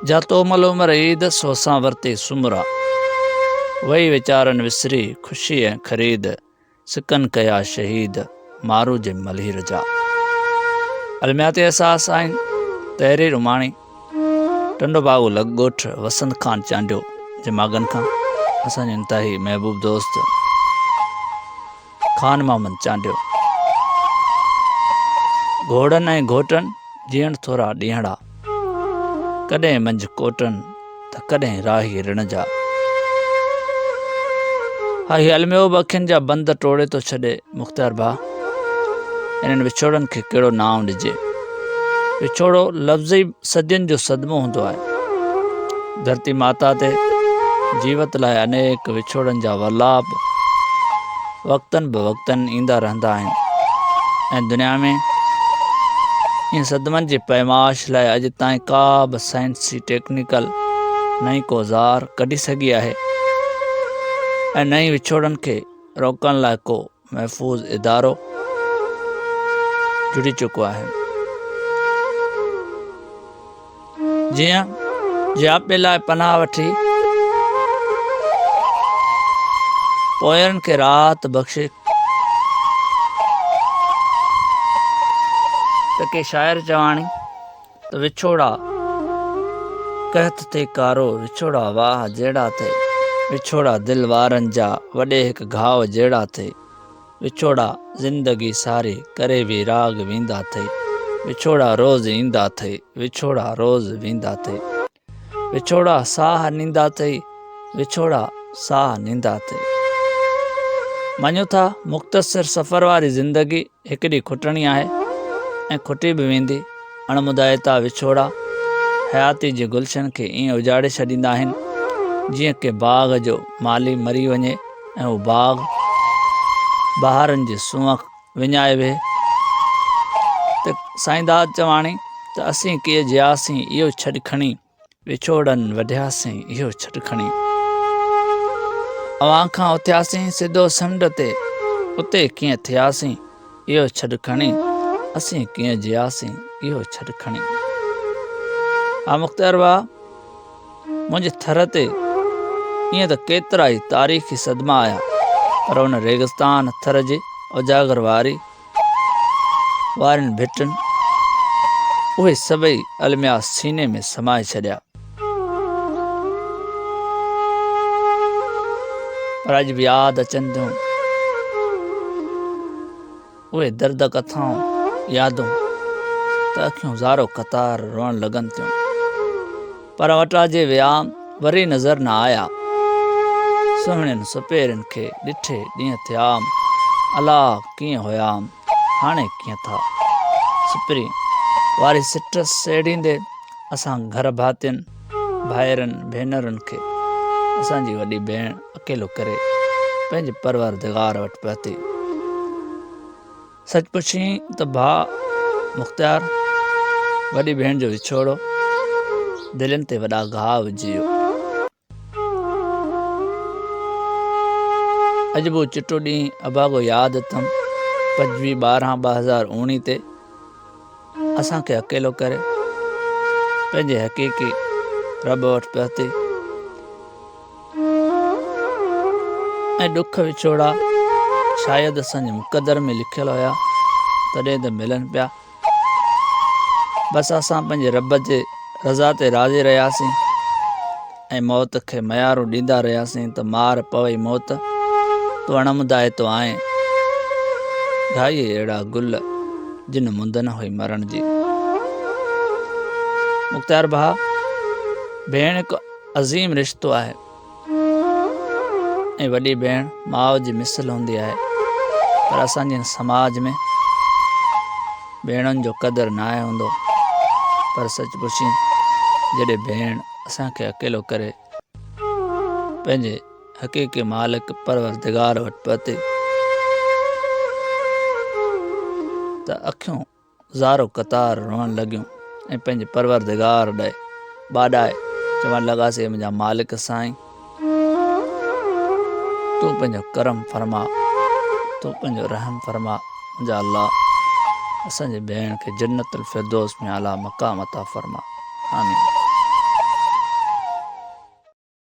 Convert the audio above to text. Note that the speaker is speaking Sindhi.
جا تو مل عمر عيد، سو اسان ورتي سومرا. وئي ويچارن وسري، خوشي ۽ خريد، سڪن ڪيا شهيد، مارو جي ملهير جا. المياتي احساس آهن، تحرير اماڻي، ٽنڊو باگو لڳ ڳوٺ وسند خان چانڊيو جي ماڳن کان اسان جو انتهائي محبوب دوست خان محمد چانڊيو. گهوڙن ۽ گهوٽن جيئڻ ٿورا ڏينهڙا، ڪڏهن منجهه ڪوٽن ته ڪڏهن راهي رڻ جا. ها هي الميو به اکين جا بند ٽوڙي ٿو ڇڏي مختيار ڀاء. انهن وڇوڙن کي ڪهڙو نانء ڏجي. وڇوڙو لفظ ئي صدين جو صدمو هوندو آهي. ڌرتي ماتا تي جيوت لاء انيڪ وڇوڙن جا ورلاپ وقتن به وقتن ايندا رهندا آهن ۽ دنيا ۾ ان صدمن جي پيماش لاء اڄ تائين ڪا به سائنسي ٽيڪنيڪل نه ئي ڪو اوزار ڪڍي سگهي آهي ۽ نه ئي وڇوڙن کي روڪڻ لاء ڪو محفوظ ادارو جڙي چڪو آهي. جيئن جياپي لاء پناهه وٺي پوئرن کي راحت بخشي ته ڪي شاعر چواڻي ته وڇوڙا قحط ٿئي ڪارو وڇوڙا واهه جهڙا ٿئي وڇوڙا دل وارن جا وڏي هڪ گهاء جهڙا ٿئي وڇوڙا زندگي ساري ڪري ويراڳ ويندا ٿئي وڇوڙا روز ايندا ٿئي وڇوڙا روز ويندا ٿئي وڇوڙا ساهه نيندا ٿئي وڇوڙا ساهه نيندا ٿئي مڃون ٿا مختصر سفر واري زندگي هڪ ڏينهن کٽڻي آهي ۽ کٽي به ويندي. اڻ مدائتا وڇوڙا حياتي جي گلشن کي ائين اجاڙي ڇڏيندا آهن، جيئن ڪنهن باغ جو مالهي مري وڃي ۽ اهو باغ بهارن جي سونهن وڃائي ويهي ته سائينداد چواڻي ته اسين ڪيئن جياسين اهو ڇڏ کڻي. وڇوڙن وڍياسين اهو ڇڏ کڻي. اوهان کان اٿياسين سڌو سمنڊ تي اتي ڪيئن ٿياسين اهو ڇڏ کڻي اسين ڪيئن جياسين اهو ڇڏ کڻي. ها مختيار ڀاء منهنجي ٿر تي ائين ته ڪيترا ئي تاريخي صدما آيا پر ان ريگستان ٿر جي اجاگر واري وارين ڀٽن اهي سڀئي الميا سيني ۾ سمائي ڇڏيا. پر اڄ به ياد اچن ٿيون اهي درد ڪٿائون يادون ته اکيون زارو قطار روئڻ لڳن ٿيون. پر وٽا جي ويا وري نظر نه آيا. سهڻين سپيرين کي ڏٺي ڏينهن ٿيام. الا ڪيئن هيام هاڻي ڪيئن ٿا. سپرين واري سٽ سيڙيندي اسان گهر ڀاتين، ڀائرن ڀينرن کي اسان جي وڏي ڀيڻ اڪيلو ڪري پنهنجي پروردگار وٽ پهتي. سچ پڇين ته ڀاء مختيار وڏي ڀيڻ جو وڇوڙو دلين تي وڏا گهاء وجهي ويو. اڄ به چٽو ڏينهن اڀاڳو ياد اٿم 25 12 2019 تي اسان کي اڪيلو ڪري پنهنجي حقيقي رب وٽ پهتي. ۽ ڏک وڇوڙا شايد اسان جي مقدر ۾ لکيل هيا تڏهن ته ملن پيا بس اسان پنهنجي رب جي رضا تي راضي رهياسين ۽ موت کي ميارون ڏيندا رهياسين ته مار پوي موت تون اڻ مدائتو آهين گهائي اهڙا گل جن مند نه هئي مرڻ جي مختيار ڀاء ڀيڻ هڪ عظيم رشتو آهي ۽ وڏي ڀيڻ ماء جي مثل هوندي آهي پر اسان جي سماج ۾ ڀيڻن جو قدر ناهي هوندو پر سچ پڇين جڏهن ڀيڻ اسان کي اڪيلو ڪري پنهنجي حقيقي مالڪ پروردگار وٽ پهتي ته اکيون زارو قطار روئڻ لڳيون ۽ پنهنجي پروردگار ڏي ٻاڏائي چوڻ لڳاسين منهنجا مالڪ سائين تون پنهنجو ڪرم فرما تون پنهنجو رحم فرما منهنجا الله اسان جي ڀيڻ کي جنت الفردوس ۾ اعليٰ مقام عطا فرما آمين.